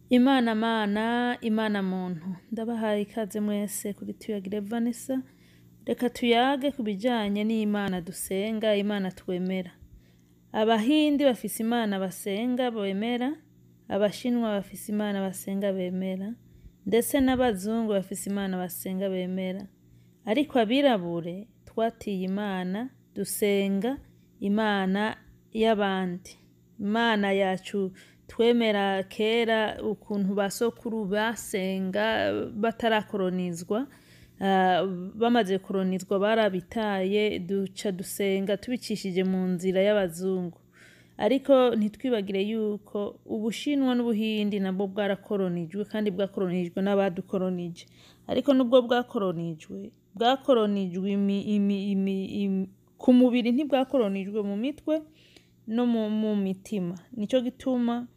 Imana mana, Imana muntu, ndabahaye ikaze mwese kuri Tuyagire Vanessa. Reka tuyage ku bijanye n'Imana dusenga, Imana twemera. Abahindi bafise Imana basenga bemera, Abashinwa bafise Imana basenga bemera, ndetse n'abazungu bafise Imana basenga bemera. Ariko abirabure twatiye Imana, dusenga Imana y'abandi. Imana yacu twemera kera, ukuntu ba sokuru basenga batarakoronizwa, bamaze koronizwa barabitaye, duca dusenga tubicishije mu nzira y'abazungu. Ariko ntitwibagire yuko Ubushinwa n'Ubuhindi nabwo bwarakoronijwe, kandi bwakoronijwe n'abadukoronije. Ariko nubwo bwakoronijwe, bwakoronijwe ku mubiri, ntibwakoronijwe mu mitwe no mu mitima. Nico gituma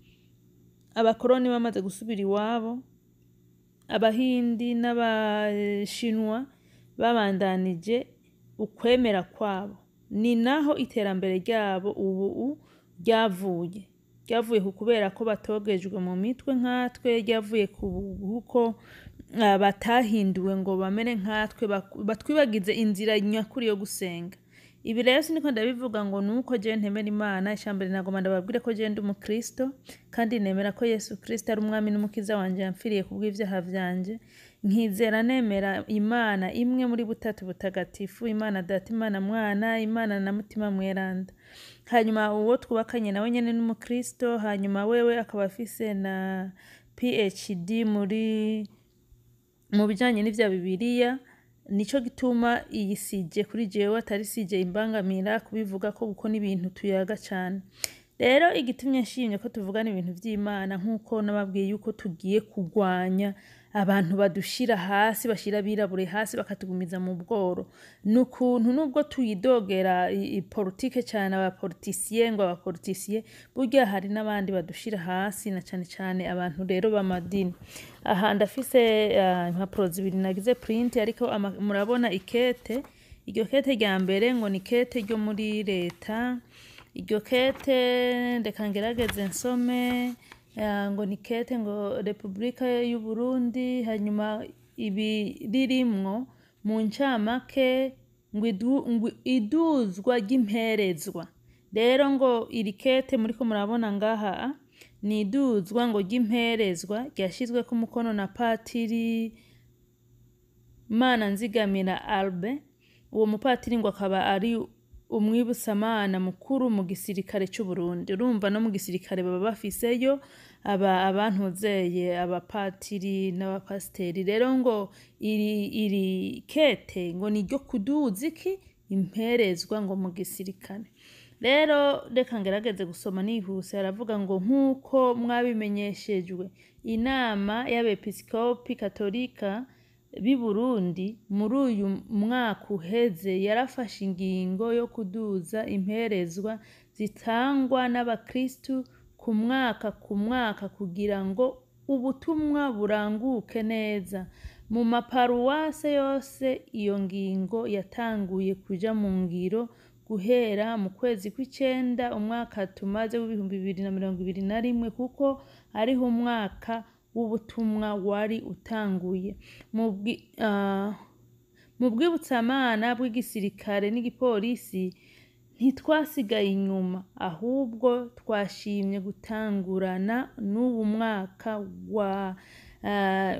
abakoroni bamaze gusubira iwabo, Abahindi n'Abashinwa babandanije ukwemera kwabo. Ni naho iterambere ryabo ubu ryavuye. Ryavuye ku kubera ko batogejwe mu mitwe nkatwe, ryavuye kuko batahinduwe ngo bamere nkatwe, batwibagize inzira nyakuri yo gusenga. Ibi rero siniko ndabivuga ngo nuko jewe ntemera Imana. Icambere, nagomba ndababwire ko jewe ndi umukristo, kandi nemera ko Yesu Kristo ari umwami n'umukiza wanje, yamfiriye kubw'ivyaha vyanje. Nkizera, nemera Imana imwe muri butatu butagatifu, Imana Data, Imana Mwana, Imana na Mutima Mweranda. Hanyuma uwo twubakanye nawe nyene n'umukristo, hanyuma wewe akaba afise na PhD mu bijanye n'ivya Bibiliya. Nico gituma iyi sujet kuri jewe atari sujet imbangamira kubivuga ko, kuko n'ibintu tuyaga cane. Rero igitumye nshimye ko tuvugana ibintu vy'Imana, nk'uko nababwiye yuko tugiye kurwanya abantu badushira hasi, bashira abirabure hasi, bakatugumiza mu bworo, ni ukuntu nubwo tuyidogera politike cane, abapoliticiens, ngo abapoliticiens, burya hari n'abandi badushira hasi, na cane cane abantu rero b'amadini. Aha ndafise impapuro zibiri nagize print, ariko murabona ikete. Iryo kete rya mbere ngo ni kete ryo muri leta. Iryo kete, reka ngerageze nsome, ngo ni kete ngo Repubulika y'u Burundi. Hanyuma ibi ririmwo mu ncamake ngo iduzwa ry'imperezwa. Rero ngo iri kete muriko murabona ngaha ni iduzwa ngo ry'imperezwa ryashizweko umukono na Patiri Mana Nzigamira Albert. Uwo mupatiri ngo akaba ari umwibusamana mukuru mu gisirikare c'u Burundi. Urumva no mu gisirikare baba bafiseyo aba abantuzeye, abapatiri n'abapasiteri. Rero ngo iri kete ngo ni iryo kuduza iki? Imperezwa ngo mu gisirikare. Rero reka ngerageze gusoma nihuse. Aravuga ngo: "Nk'uko mwabimenyeshejwe, inama y'abepiskopi katolika b'i Burundi muri uyu mwaka uheze yarafashe ingingo yo kuduza imperezwa zitangwa n'abakristu ku mwaka ku mwaka, kugira ngo ubutumwa buranguke neza mu maparuwase yose. Iyo ngingo yatanguye kuja mu ngiro guhera mu kwezi kw'icenda umwaka tumaze w'2021, kuko ariho umwaka w'ubutumwa wari utanguye. Mu bwibutsamana bw'igisirikare n'igipolisi ntitwasigaye inyuma, ahubwo twashimye gutangurana n'uwu mwaka wa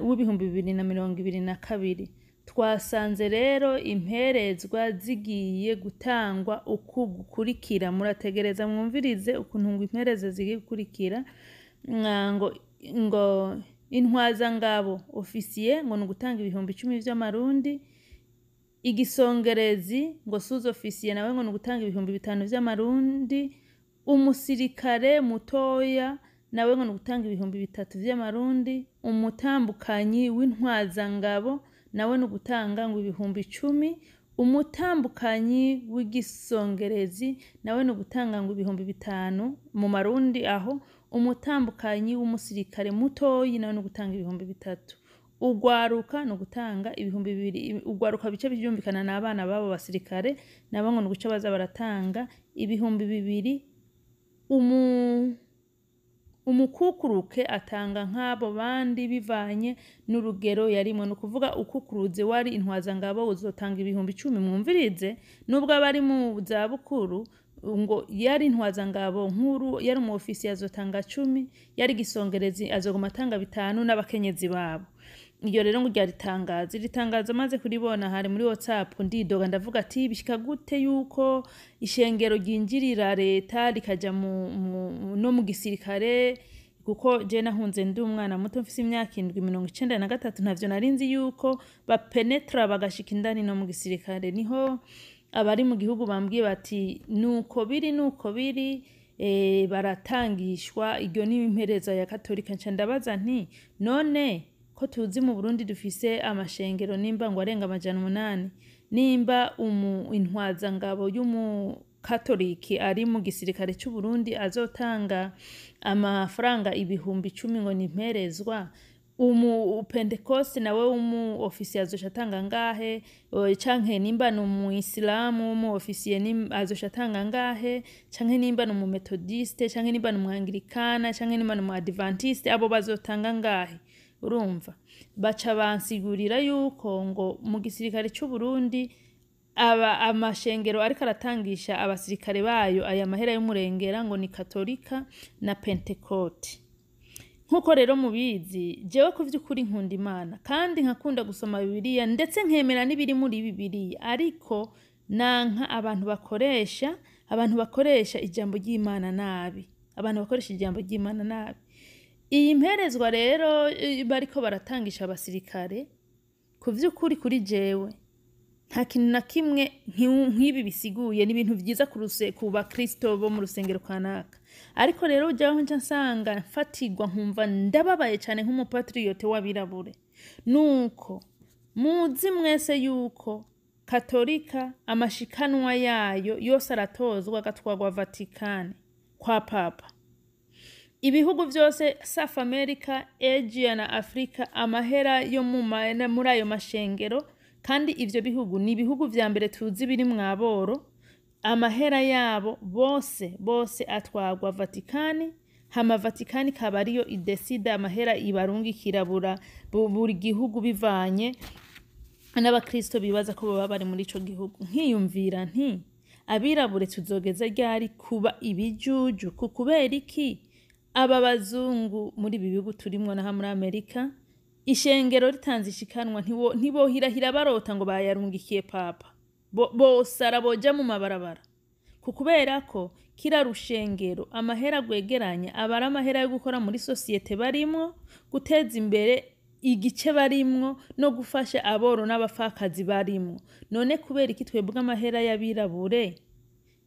w'2022. Twasanze rero imperezwa zigiye gutangwa uku gukurikira." Murategereza mwumvirize ukuntu ngo imperezwa zigiye gukurikira. Ngo intwazangabo, officier, ngo ni ugutanga 10.000 vy'amarundi. Igisongerezi, ngo sous officier, nawe ngo ni ugutanga 5.000 vy'amarundi. Umusirikare mutoya nawe ngo ni ugutanga 3.000 vy'amarundi. Umutambukanyi w'intwazangabo nawe ni ugutanga ngo 10.000. Umutambukanyi w'igisongerezi nawe ni ugutanga ngo 5.000 mu marundi aho. Umutambukanyi w'umusirikare mutoyi nawe ni ugutanga 3.000. Ugwaruka ni ugutanga 2.000. Ugwaruka bice byumvikana n'abana b'abo basirikare, nabo ngo ni uguca baza baratanga 2.000. Umukukuruke atanga nk'abo bandi bivanye n'urugero yarimwo. Ni ukuvuga ukukuruze wari intwazangabo uzotanga 10,000. Mwumvirize, nubwo aba ari mu zabukuru, ngo yari intwazangabo nkuru, yari umu ofisiye azotanga 10, yari igisongerezi azoguma atanga 5, n'abakenyezi babo. Iyo rero ngo ryari itangazo, iri tangazo maze kuribona hari muri WhatsApp, ndidoga, ndavuga ati: "Bishika gute yuko ishengero ryinjirira leta, rikaja no mu gisirikare?" Kuko je nahunze ndi umwana muto, mfise imyaka 7, 93, ntavyo nari nzi yuko bapenetra bagashika indani no mu gisirikare. Niho abari mu gihugu bambwiye bati: "Nuko biri, nuko biri, baratangishwa." Iryo ni impereza ya Katolika. Nca ndabaza nti: "None ko tuzi mu Burundi dufise amashengero nimba ngo arenga 800, nimba intwazangabo y'umukatoliki ari mu gisirikare c'u Burundi azotanga amafaranga 10,000 ngo ni imperezwa, umu pentekoste nawe w'umu ofisiye azoca atanga ngahe? Canke nimba ni umuyisilamu w'umu ofisiye azoca atanga ngahe? Canke nimba ni umumetodiste, canke nimba ni umwangirikana, canke nimba ni umu adventiste, abo bazotanga ngahe?" Urumva baca bansigurira yuko ngo mu gisirikare c'u Burundi aba amashengero ariko aratangisha abasirikare bayo aya mahera y'umurengera ngo ni Katolika na Pentekote. Nk'uko rero mubizi, jewe ku vy'ukuri nkunda Imana kandi nkakunda gusoma Bibiliya, ndetse nkemera n'ibiri muri Bibiliya, ariko nanka abantu bakoresha ijambo ry'Imana nabi, abantu bakoresha ijambo ry'Imana nabi. Iyi mperezwa rero bariko baratangisha abasirikare, ku vy'ukuri kuri jewe nta kintu na kimwe nk'ibi bisiguye. Ni ibintu vyiza ku bakristo bo mu rusengero kanaka, ariko rero jewe nca nsanga mfatirwa, nkumva ndababaye cane nk'umupatriyote w'abirabure. Nuko muzi mwese yuko Katolika amashikanwa yayo yose aratozwa, agatwarwa Vatikani kwa Papa. Ibihugu vyose, South America, Asia na Afrika, amahera yo muri ayo mashengero, kandi ivyo bihugu ni ibihugu vya mbere tuzi biri mwaboro, amahera yabo bose bose atwarwa Vatikani. Hama Vatikani ikaba ariyo idesida amahera ibarungikira buri gihugu bivanye n'abakristo bibaza ko baba bari muri ico gihugu. Nkiyumvira nti: "Abirabure tuzogeza ryari kuba ibijuju?" Ku kubera iki aba bazungu muri ibi bihugu turimwo naha muri Amerika, ishengero ritanze ishikanwa, ntibohirahira barota ngo bayarungikiye Papa? Bosara, boja mu mabarabara, ku kubera ko kira rushengero amahera gwegeranya aba ari amahera yo gukora muri sosiyete barimwo, guteza imbere igice barimwo no gufasha aboro n'abapfakazi barimwo. None kubera iki twebwe amahera y'abirabure,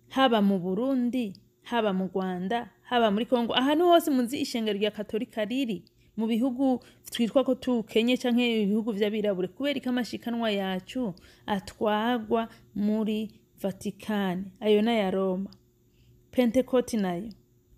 haba mu Burundi, haba mu Rwanda, haba muri Kongo, ahantu hose muzi ishengero rya Katolika riri mu bihugu twitwa ko tukenye canke ibihugu vy'abirabure, kubera ko amashikanwa yacu atwagwa muri Vatikani, ayo n'aya Roma? Pentekoti nayo,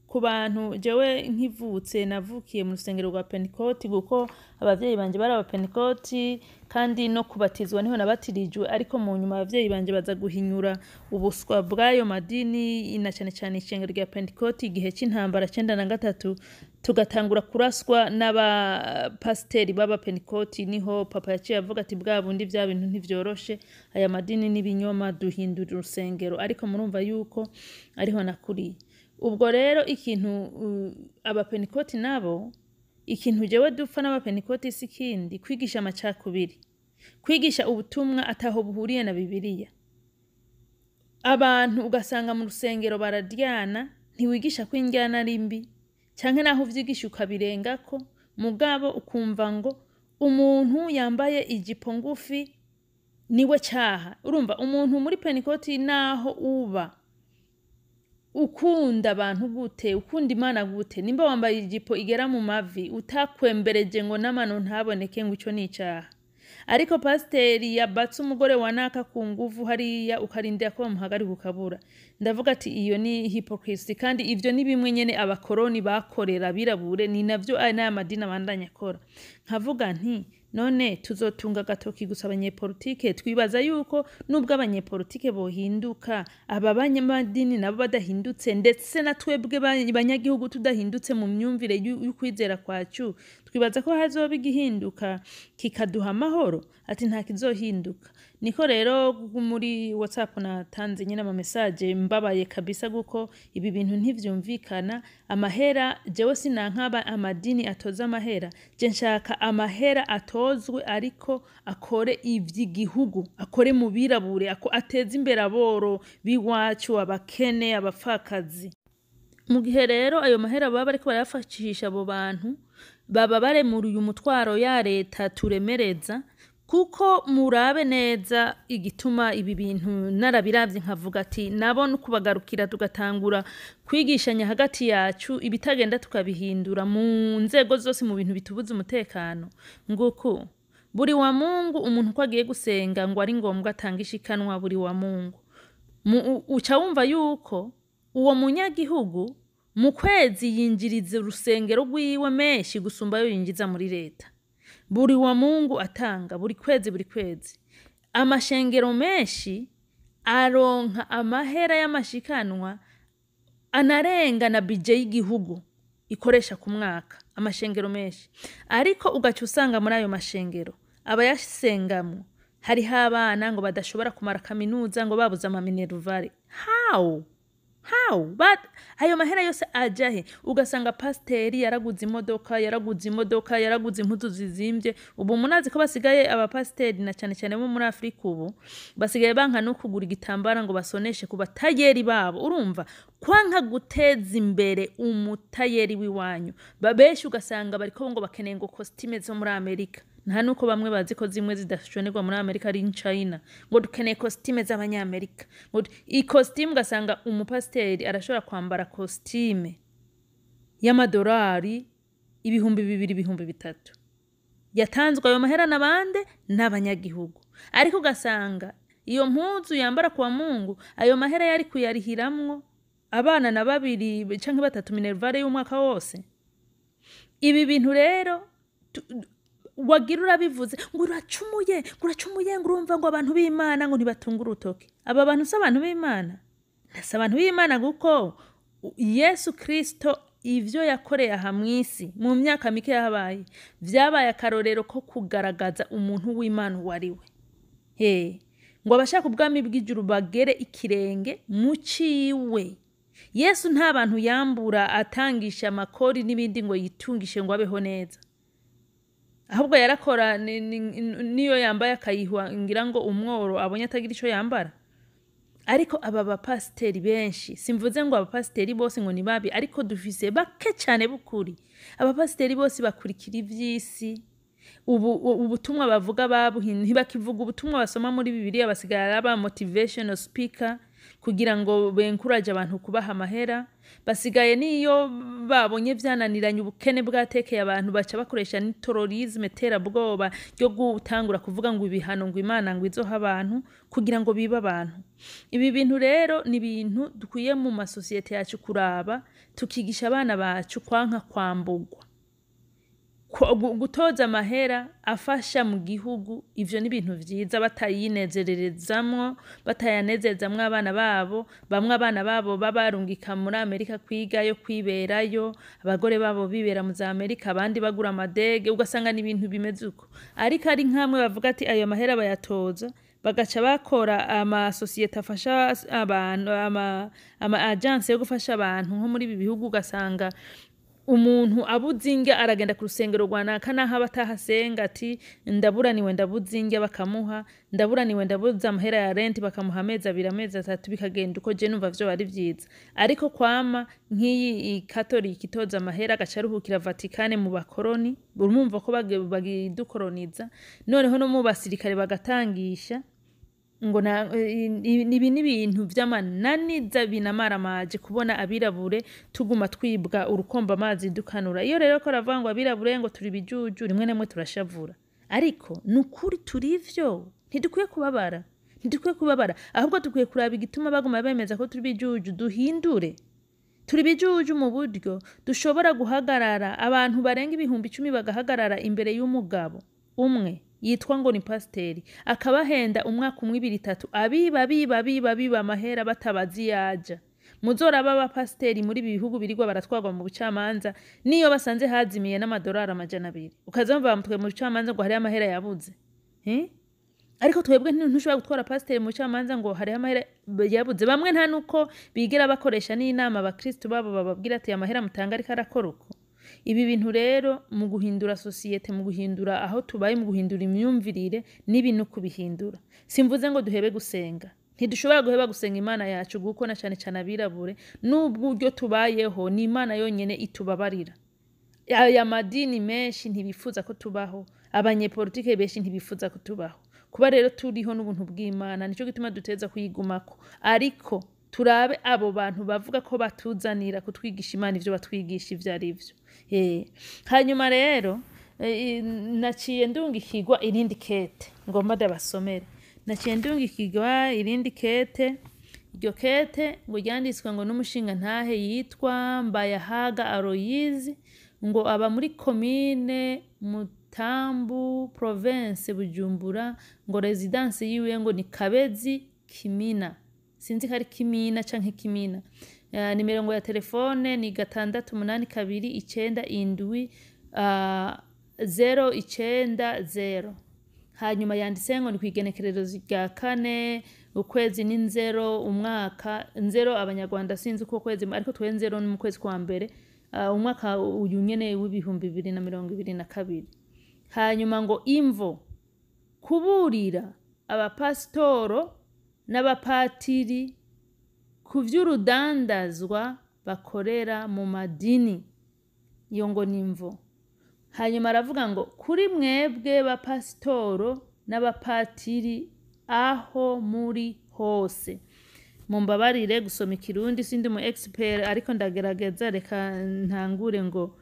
ku bantu jewe nkivutse navukiye mu rusengero rwa Pentekoti, kuko abavyeyi banje bari abapentekoti, kandi no kubatizwa niho nabatirijwe. Ariko mu nyuma abavyeyi banje baza guhinyura ubuswa bw'ayo madini, na cane cane ishengero rya Pentekoti, igihe c'intambara 93, tugatangura kuraswa n'abapasiteri b'abapentekoti. Niho papa yaciye avuga ati: "Bwa bundi vya bintu ntivyoroshe, aya madini n'ibinyoma, duhindura urusengero." Ariko murumva yuko ariho nakuriye. Ubwo rero ikintu abapentekoti nabo, ikintu jewe dupfa n'abapentekoti si ikindi: kwigisha amacakubiri, kwigisha ubutumwa ataho buhuriye na Bibiliya. Abantu ugasanga mu rusengero baradyana. Ntiwigisha ko indyana ari mbi, canke naho uvyigisha ukabirengako, mugabo ukumva ngo umuntu yambaye ijipo ngufi niwe caha. Urumva umuntu muri pentekoti, naho uba ukunda abantu gute, ukunda Imana gute, nimba wambaye ijipo igera mu mavi utakwembereje ngo n'amano ntaboneke, ngo ico ni icaha. Ariko pasiteri yabatse umugore wa naka ku nguvu hariya, ukarindira ko bamuhagarika ukabura. Ndavuga ati: "Iyo ni hypocrisy." Kandi ivyo ni bimwe nyene abakoroni bakorera abirabure, ni navyo aya n'aya madini abandanya akora. Nkavuga nti None tuzotunga agatoki gusa abanyepolitike? Twibaza yuko nubwo abanyepolitike bohinduka, aba banyamadini nabo badahindutse, ndetse na twebwe banyagihugu tudahindutse mu myumvire y'ukwizera kwacu, twibaza ko hazoba igihinduka kikaduha amahoro? Ati nta kizohinduka. Niko rero muri WhatsApp natanze nyine ama message mbabaye kabisa, kuko ibi bintu ntivyumvikana. Amahera, jewe sinankaba amadini atoza amahera. Je nshaka amahera atozwe, ariko akore ivy'igihugu, akore mu birabure, ateze imbere aboro b'iwacu, abakene, abapfakazi. Mu gihe rero ayo mahera baba bariko barayafashisha abo bantu, baba baremuruye umutwaro ya leta turemereza. Kuko murabe neza igituma ibi bintu narabiravye, nkavuga ati nabo nukubagarukira, tugatangura kwigishanya hagati yacu, ibitagenda tukabihindura mu nzego zose, mu bintu bitubuza umutekano. Nguku buri wa Mungu, umuntu uko agiye gusenga ngo ari ngombwa atanga ishikanwa buri wa Mungu. Uca wumva yuko uwo munyagihugu mu kwezi yinjiriza urusengero rwiwe menshi gusumba ayo yinjiza muri leta. Buri wa Mungu atanga buri kwezi, buri kwezi. Amashengero menshi aronka amahera y'amashikanwa anarenga na budget y'igihugu ikoresha ku mwaka, amashengero menshi. Ariko ugaca usanga muri ayo mashengero abayasengamwo hariho abana ngo badashobora kumara kaminuza, ngo babuze ama minerval. How? But ayo mahera yose aja he? Ugasanga pasiteri yaraguze imodoka, yaraguze imodoka, yaraguze impuzu zizimvye. Ubu munazi ko basigaye abapasiteri, na cane cane bo muri Afrika, ubu basigaye banka no kugura igitambara ngo basoneshe ku batayeri babo. Urumva kwanka guteza imbere umutayeri w'iwanyu. Benshi ugasanga bariko ngo bakeneye ngo costume zo muri Amerika, nta nuko bamwe bazi ko zimwe zidashonerwa muri Amerika, ari in China, ngo dukeneye costume z'abanyamerika, ngo i costume. Ugasanga umupasiteri arashobora kwambara costume y'amadolari 2000, 3000, yatanzwe ayo mahera n'abande? N'abanyagihugu. Ariko ugasanga iyo mpuzu yambara kwa Mungu, ayo mahera yari kuyarihiramwo abana na babiri canke batatu minerval y'umwaka wose. Ibi bintu rero wagira urabivuze ngo uracumuye, ngo uracumuye, ngo urumva ngo abantu b'Imana ngo ntibatunga urutoki. Aba bantu si abantu b'Imana, si abantu b'Imana, kuko Yesu Kristo ivyo yakoreye aha mw'isi mu myaka mike yahabaye vyabaye akarorero ko kugaragaza umuntu w'Imana uwo ari we. He ngo abashaka ubwami bw'ijuru bagere ikirenge mu ciwe. Yesu nta bantu yambura atangisha amakori n'ibindi ngo yitungishe, ngo abeho neza. Ahubwo yarakora, niyo yambaye akayihwa, ngira ngo umworo abonye atagira ico yambara. Ariko aba bapasiteri benshi, simvuze ngo abapasiteri bose ngo ni babi, ariko dufise bake cyane b'ukuri. Abapasiteri bose bakurikira ivy'isi. Ubu ubutumwa bavuga babuhin, ntibakivuga ubutumwa basoma muri Bibiliya, basigaye aba motivational speaker kugira ngo benkuraje abantu kubaha amahera. Basigaye niyo babonye vyananiranye, ubukene bwatekeye abantu, baca bakoresha ni terrorisme, terabwoba ryo gutangura kuvuga ngo ibihano, ngo Imana ngo izoha abantu kugira ngo bibe abantu. Ibi bintu rero ni ibintu dukwiye mu masosiyete yacu kuraba, tukigisha abana bacu kwanka kwambugwa. Gutoza amahera afasha mu gihugu, ivyo ni ibintu vyiza, batayinezererezamwo, batayanezezamwo abana babo. Bamwe abana babo babarungika muri Amerika kwigayo, kwiberayo, abagore babo bibera mu za Amerika, abandi bagura amadege, ugasanga ni ibintu bimeze uko. Ariko ari nkamwe bavuga ati ayo mahera bayatoza, bagaca bakora amasosiyete afasha abantu, ama agence yo gufasha abantu, nko muri ibi bihugu ugasanga umuntu abuze indya aragenda ku rusengero rwa naka, naho aba atahasenga, ati ndaburaniwe, ndabuze indya, bakamuha, ndaburaniwe, ndabuze amahera ya rent, bakamuha amezi 2, amezi 3, bikagenda uko. Je numva vyo ari vyiza. Ariko kwama nk'iyi Katolika itoza amahera agaca aruhukira Vatikane mu bakoroni, urumva ko bagidukoroniza, noneho no mu basirikare bagatangisha ngo ibi ni ibintu vy'amananiza binamaramaje kubona abirabure tuguma twibwa urukomba amazi dukanura. Iyo rero ko aravuga ngo abirabure ngo turi bijuju, rimwe na rimwe turashavura, ariko ni ukuri turi ivyo. Ntidukwiye kubabara, ntidukwiye kubabara, ahubwo dukwiye kuraba igituma baguma bemeza ko turi bijuju, duhindure. Turi bijuju mu buryo dushobora guhagarara, abantu barenga 10,000 bagahagarara imbere y'umugabo. Umwe yitwa ngo ni pasiteri, akabahenda umwaka umwe, ibiri, itatu, abiba, biba, biba, biba amahera batabazi yaja. Muzoraba abapasiteri muri ibi bihugu birirwa baratwarwa mu bucamanza, niyo basanze hazimiye n'amadolari 200, ukaza wumva bamutwaye mu bucamanza ngo hariho amahera yabuze. Eh? Ariko twebwe ntushobora gutwara pasiteri mu bucamanza ngo hariho amahera yabuze. Bamwe nta nuko bigera bakoresha n'inama abakristu babo, bababwira ati: "Amahera mutanga ariko arakora uko." Ibi bintu rero, mu guhindura sosiyete, mu guhindura aho tubaye, mu guhindura imyumvirire n'ibintu, kubihindura, simvuze ngo duhebe gusenga. Ntidushobora guheba gusenga Imana yacu, kuko na cane cane abirabure, n'uburyo tubayeho, ni Imana yonyene itubabarira. Aya madini menshi ntibifuza ko tubaho, abanyepolitike benshi ntibifuza ko tubaho. Kuba rero turiho n'ubuntu bw'Imana, nico gituma duteza kuyigumako. Ariko turabe abo bantu bavuga ko batuzanira kutwigisha Imana, ivyo batwigisha ivyo ari vyo. Hanyuma rero naciye ndungikirwa irindi kete ngomba ndabasomere. Naciye ndungikirwa irindi kete. Iryo kete ngo ryanditswe ngo n'umushingantahe yitwa Mbayahaga Aloyizi, ngo aba muri komine Mutambu, province Bujumbura, ngo résidence yiwe ngo ni Kabezi Kimina, sinzi ko ari Kimina canke Kimina. Nimero ngo ya telefone ni 682 97 090. Hanyuma yanditse ngo ni kw'igenekerezo rya 4, ukwezi ni nzero, umwaka nzero. Abanyarwanda sinzi uko kwezi, ariko twe nzero ni mu kwezi kwa mbere, umwaka uyu nyene w'2022. Hanyuma ngo imvo: kuburira abapasitoro n'abapatiri ku vy'urudandazwa bakorera mu madini. Iyo ngo ni imvo. Hanyuma aravuga ngo: "Kuri mwebwe bapasitoro n'abapatiri aho muri hose." Mumbabarire gusoma ikirundi, sindi mu expert, ariko ndagerageza. Reka ntangure ngo: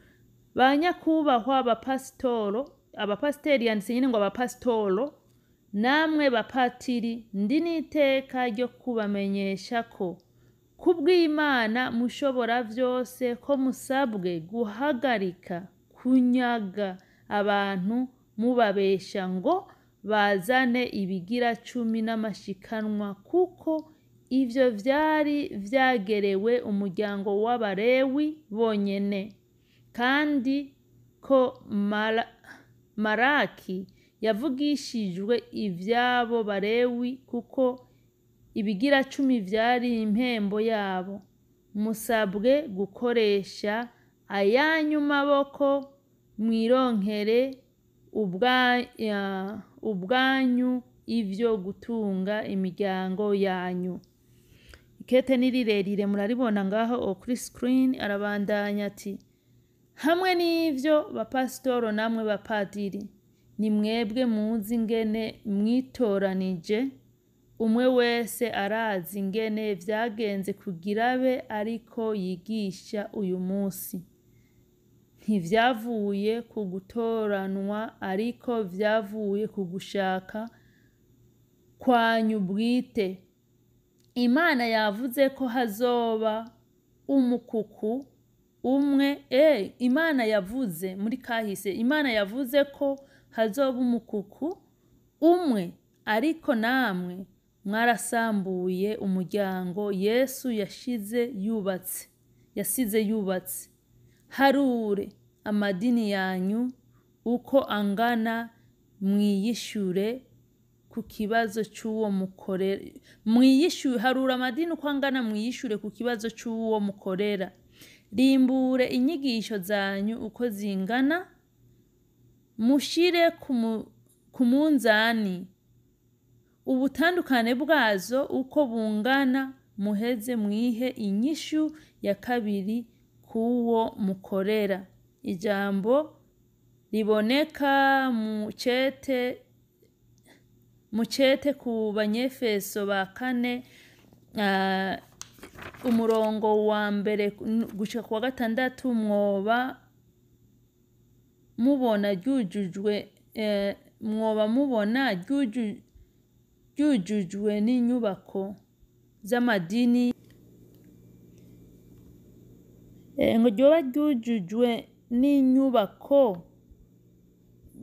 "Ba nyakubahwa abapasitoro", abapasiteri yanditse nyine ngo abapasitoro, "namwe bapatiri, ndi n'iteka ryo kubamenyesha ko kubw'Imana mushobora vyose ko musabwe guhagarika kunyaga abantu mubabesha ngo bazane ibigira cumi n'amashikanwa, kuko ivyo vyari vyagerewe umuryango w'Abarewi bonyene, kandi ko Maraki yavugishijwe ivy'abo Barewi, kuko ibigira cumi vyari impembo yabo. Musabwe gukoresha ayanyu maboko mwironkere ubwanyu ivyo gutunga imiryango yanyu." Ikete ni rirerire, muraribona ngaho kuri screen. Arabandanya ati: "Hamwe n'ivyo, bapasitoro namwe bapadiri, ni mwebwe muzi ingene mwitoranije. Umwe wese arazi ingene vyagenze kugira abe ariko yigisha uyu munsi. Ntivyavuye ku gutoranwa, ariko vyavuye ku gushaka kwanyu bwite. Imana yavuze ko hazoba umukuku umwe." Imana yavuze muri kahise, Imana yavuze ko hazoba umukuku umwe, ariko namwe mwarasambuye umuryango Yesu yashize yubatse, yasize yubatse. Harure amadini yanyu uko angana, mwiyishure ku kibazo c'uwo mukorera. Mwiyishure, harura amadini uko angana, mwiyishure ku kibazo c'uwo mukorera. Rimbure inyigisho zanyu uko zingana, mushire ku munzani ubutandukane bwazo uko bungana, muheze mwihe inyishu ya kabiri k'uwo mukorera. Ijambo riboneka mu cete ku Banyefeso ba 4, umurongo wa 1 gushika ku wa 6, mwoba mubona ryujujwe mwoba mubona ryujujwe n'inyubako z'amadini." Ngo ryoba ryujujwe n'inyubako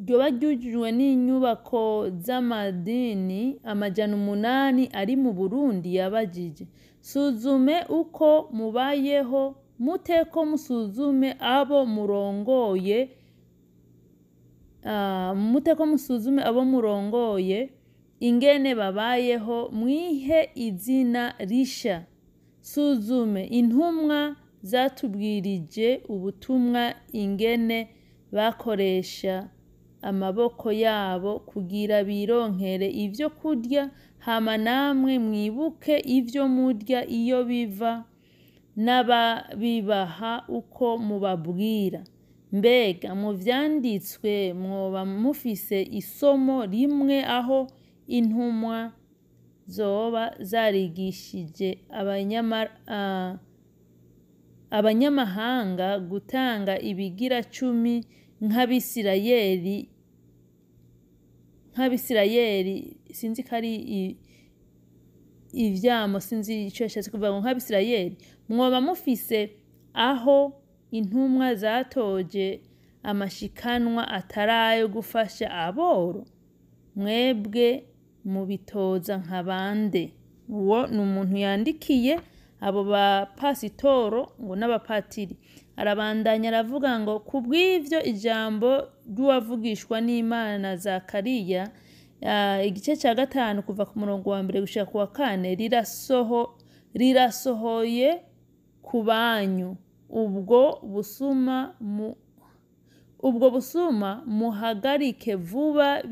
ryoba ryujujwe n'inyubako z'amadini 800 ari mu Burundi? Yabajije. Suzume uko mubayeho, muteko musuzume abo murongoye, muteko musuzume abo murongoye ingene babayeho, mwihe izina risha. Suzume intumwa zatubwirije ubutumwa ingene bakoresha amaboko yabo kugira bironkere ivyo kurya, hama namwe mwibuke ivyo murya iyo biva n'ababibaha uko mubabwira. Mbega mu vyanditswe mwoba mufise isomo rimwe aho intumwa zoba zarigishije abanyamahanga gutanga ibigira cumi nk'abisirayeli? Sinzi ko ari ivyamo, sinzi ico yashatse kuvuga ngo nk'abisirayeli. Mwoba mufise aho intumwa zatoje amashikanwa atari ayo gufasha aboro? Mwebwe mubitoza nka bande? Uwo ni umuntu yandikiye abo bapasitoro ngo n'abapatiri. Arabandanya aravuga ngo kubw'ivyo ijambo ry'uwavugishwa n'Imana Zakariya, igice ca 5 kuva ku murongo wa 1 gushika ku wa 4, rirasohoye ku banyu. Ubwo busuma muhagarike vuba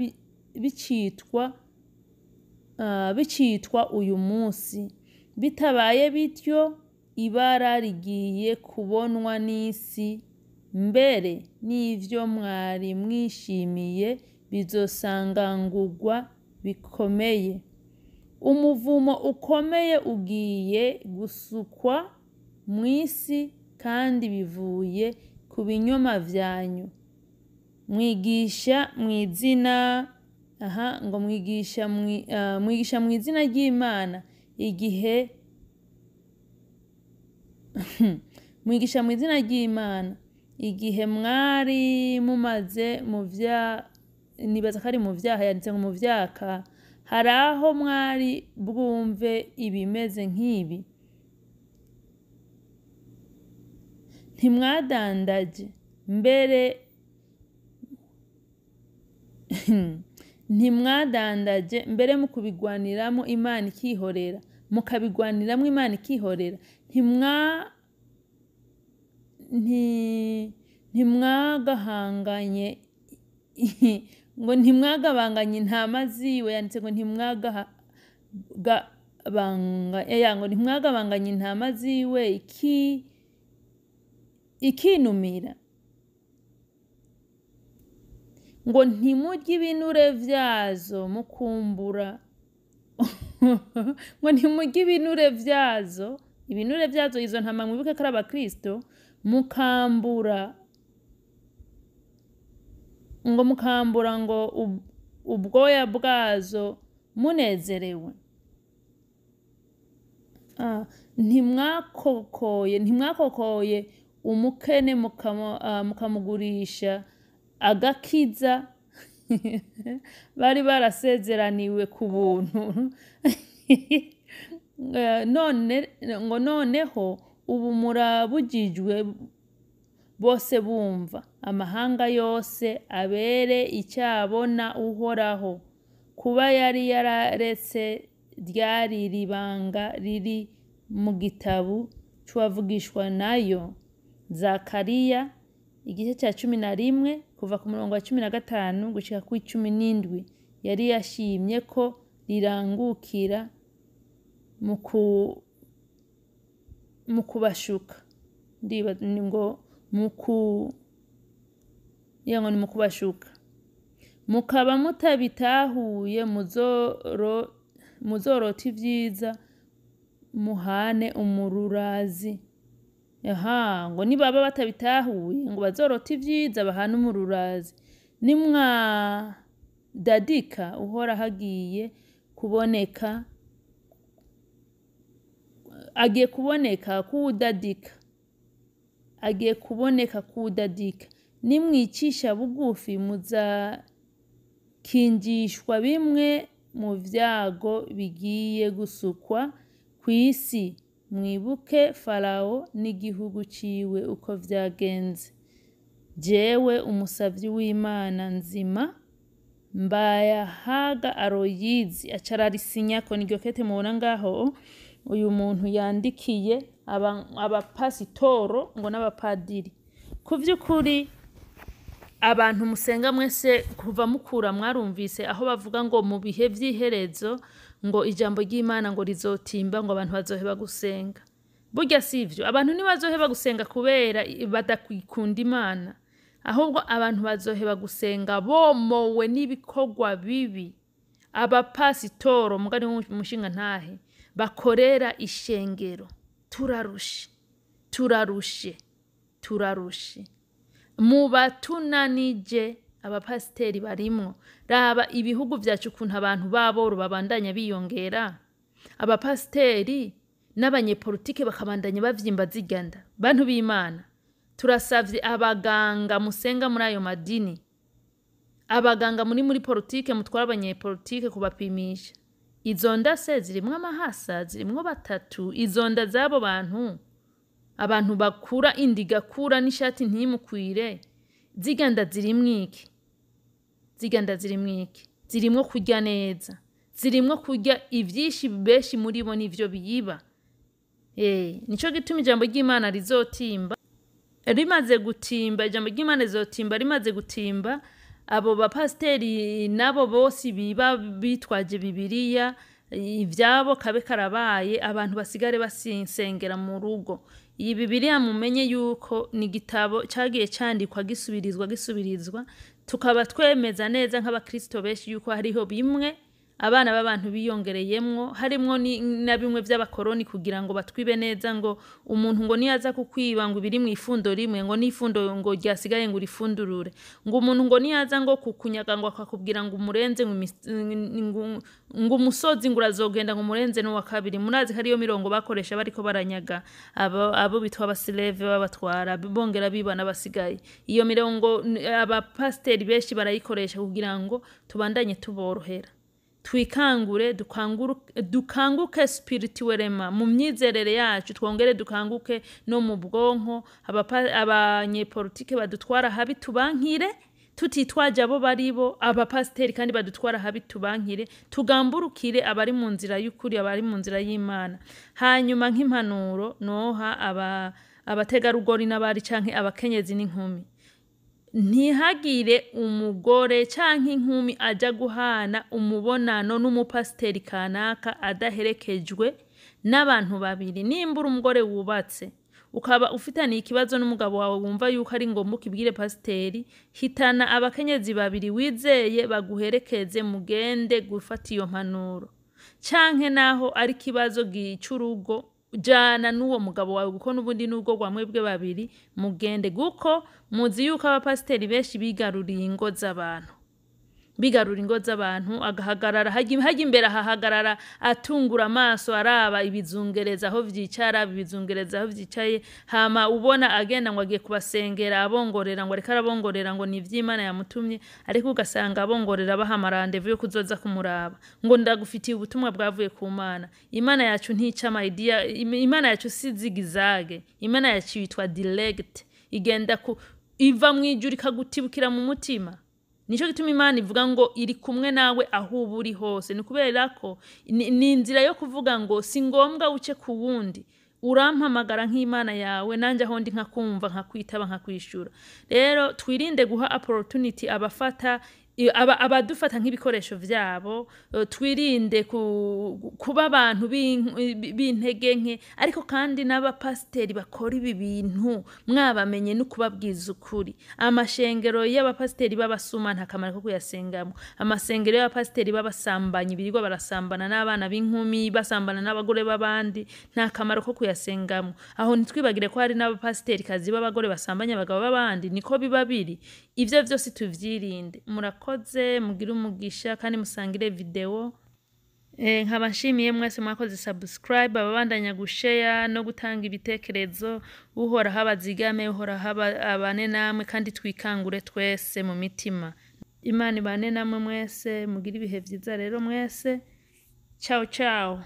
bicitwa uyu munsi. Bitabaye bityo ibara rigiye kubonwa n'isi, mbere n'ivyo mwari mwishimiye bizosangangurwa bikomeye. Umuvumo ukomeye ugiye gusukwa mw'isi kandi bivuye ku binyoma vyanyu. Mwigisha mw'izina, aha ngo mwigisha mw'izina ry'Imana igihe mwigisha mw'izina ry'Imana igihe mwari mumaze mu vya, nibaza ko ari mu vyaha, yanditse ngo mu vyaka, hari aho mwari bwumve ibimeze nk'ibi? Ntimwadandaje mbere, ntimwadandaje mbere mu kubigwaniramo Imana ikihorera, mukabigwaniramo Imana ikihorera. Ntimwagahanganye ngo ntimwagabanganye intama ziwe, yanditse ngo ngo ntimwagabanganye intama ziwe ikinumira. Ngo ntimurye ibinure vyazo mukumbura, ngo ntimurye ibinure vyazo, ibinure vyazo izo ntama mwibuke ko ari abakristo, mukambura ngo mukambura ngo ubwoya bwazo munezerewe. Ntimwakokoye umukene mukamugurisha agakiza bari barasezeraniwe ku buntu. None ngo noneho ubu murabujijwe bose bumva, amahanga yose abere icyabona Uhoraho. Kuba yari yararetse ryari ribanga riri mu gitabo c'uwavugishwa nayo Zakariya, igice ca 11 kuva ku murongo wa 15 gushika ku 17, yari yashimye ko rirangukira mu kubashuka. Ndiba ngo ngo ni mu kubashuka. Mukaba mutabitahuye muzorota ivyiza muhane umururazi. Aha ngo nibaba batabitahuye ngo bazorota ivyiza bahane umururazi. Nimwadadika Uhoraho agiye kuboneka, agiye kuboneka kuwudadika, agiye kuboneka kuwudadika. Nimwicisha bugufi muzakingishwa bimwe mu vyago bigiye gusukwa kw'isi. Mwibuke Farawo n'igihugu ciwe uko vyagenze. Jewe umusavyi w'Imana nzima, Mbayahaga Aloyizi, aca ararisinyako. Niryo kete mubona ngaho uyu muntu yandikiye abapasitoro ngo n'abapadiri. Ku vy'ukuri, abantu musenga mwese, kuva mukura mwarumvise aho bavuga ngo mu bihe vy'iherezo ngo ijambo ry'Imana ngo rizotimba, ngo abantu bazoheba gusenga. Burya sivyo, abantu ntibazoheba gusenga kubera badakunda Imana, ahubwo abantu bazoheba gusenga bomowe n'ibikorwa bibi abapasitoro, mugani w'umushinga ntahe, bakorera ishengero. Turarushe, turarushe, turarushe. Mu batunanije abapasiteri barimwo. Raba ibihugu vyacu ukuntu abantu b'aboro babandanya biyongera, abapasiteri n'abanyepolitike bakabandanya bavyimba zirya nda. Bantu b'Imana, turasavye abaganga musenga muri ayo madini, abaganga muri politike mutwara abanyepolitike kubapimisha, izo nda se zirimwo amahasa, zirimwo batatu? Izo nda z'abo bantu, abantu bakura inda igakura n'ishati ntimukwire, zirya nda zirimwo iki? Zirya nda zirimwo iki? Zirimwo kurya neza, zirimwo kurya ivyinshi, benshi muri bo nivyo biyiba. Nico gituma ijambo ry'Imana rizotimba. Rimaze gutimba, ijambo ry'Imana rizotimba. Rimaze gutimba, abo bapasiteri nabo bose biba bitwaje Bibiliya, ivyabo kabe karabaye, abantu basigare basensengera mu rugo. Iyi Bibiliya mumenye yuko ni igitabo cagiye candikwa, gisubirizwa, gisubirizwa, tukaba twemeza neza nk'abakristo benshi yuko hariho bimwe abana b'abantu biyongereyemwo, harimwo na bimwe vy'abakoroni kugira ngo batwibe neza, ngo umuntu ngo niyaza kukwiba ngo ibiri mw'ifundo rimwe, ngo n'ifundo ngo ryasigaye ngo urifundurure, ngo umuntu ngo niyaza ngo kukunyaga, ngo akakubwira ngo umurenze ngo umusozi, ngo urazogenda ngo umurenze n'uwa kabiri. Murazi ko ariyo mirongo bakoresha bariko baranyaga abo bitwa abasileve, babatwara bongera biba n'abasigaye. Iyo mirongo abapasiteri benshi barayikoresha kugira ngo tubandanye tuborohera. Twikangure, dukanguke spirituellement mu myizerere yacu, twongere dukanguke no mu bwonko. Abanyepolitike badutwara habi tubankire, tutitwaje abo baribo. Abapasiteri kandi badutwara habi tubankire, tugamburukire abari mu nzira y'ukuri, abari mu nzira y'Imana. Hanyuma nk'impanuro noha abategarugori n'abari canke abakenyezi n'inkumi, ntihagire umugore canke inkumi aja guhana umubonano n'umupasiteri kanaka adaherekejwe n'abantu babiri. Nimba uri umugore wubatse, ukaba ufitaniye ikibazo n'umugabo wawe, wumva yuko ari ngombwa ukibwire pasiteri, hitana abakenyezi babiri wizeye baguherekeze, mugende gufata iyo mpanuro. Canke naho ari ikibazo c'urugo, jana n'uwo mugabo wawe, kuko n'ubundi n'ubwo rwa mwebwe babiri, mugende, kuko muzi yuko abapasiteri benshi bigaruriye ingo z'abantu, bigarura ingo z'abantu, agahagarara hajya imbere, ahahagarara atungura amaso, araba ibizungereza aho vyicara, ibizungereza aho vyicaye, hama ubona agenda ngo agiye kubasengera, abongorera ngo ariko arabongorera ngo ni ivy'Imana yamutumye, ariko ugasanga abongorera baha amarandevu yo kuzoza kumuraba, ngo ndagufitiye ubutumwa bwavuye ku Mana. Imana yacu ntica ama idea, Imana yacu si zigzag, Imana yacu yitwa direct, igenda ku iva mu ijuru ikagutibukira mu mutima. Nico gituma Imana ivuga ngo iri kumwe nawe aho uba uri hose. Ni kubera ko ni inzira yo kuvuga ngo si ngombwa uce ku wundi, urampamagara nk'Imana yawe, nanje aho ndi nkakumva, nkakwitaba, nkakwishura. Rero twirinde guha opportunity abafata abadufata nk'ibikoresho vyabo. Twirinde kuba abantu b'intege nke. Ariko kandi n'abapasiteri bakora ibi bintu mwabamenye no kubabwiza ukuri. Amashengero y'abapasiteri b'abasuma nta kamaro ko kuyasengamwo. Amasengero y'abapasiteri b'abasambanyi birirwa barasambana n'abana b'inkumi, basambana n'abagore b'abandi, nta kamaro ko kuyasengamwo. Aho ntitwibagire ko hari n'abapasiteri kazi b'abagore basambanya abagabo b'abandi, niko biba biri. Ivyo vyose tuvyirinde. Murakoze, mugire umugisha kandi musangire video. Nkaba nshimiye mwese mwakoze subscribe, ababandanya gushare no gutanga ibitekerezo. Uhoraho abazigame, Uhoraho abane namwe, kandi twikangure twese mu mitima. Imana ibane namwe mwese, mugire ibihe vyiza rero mwese. Ciao ciao.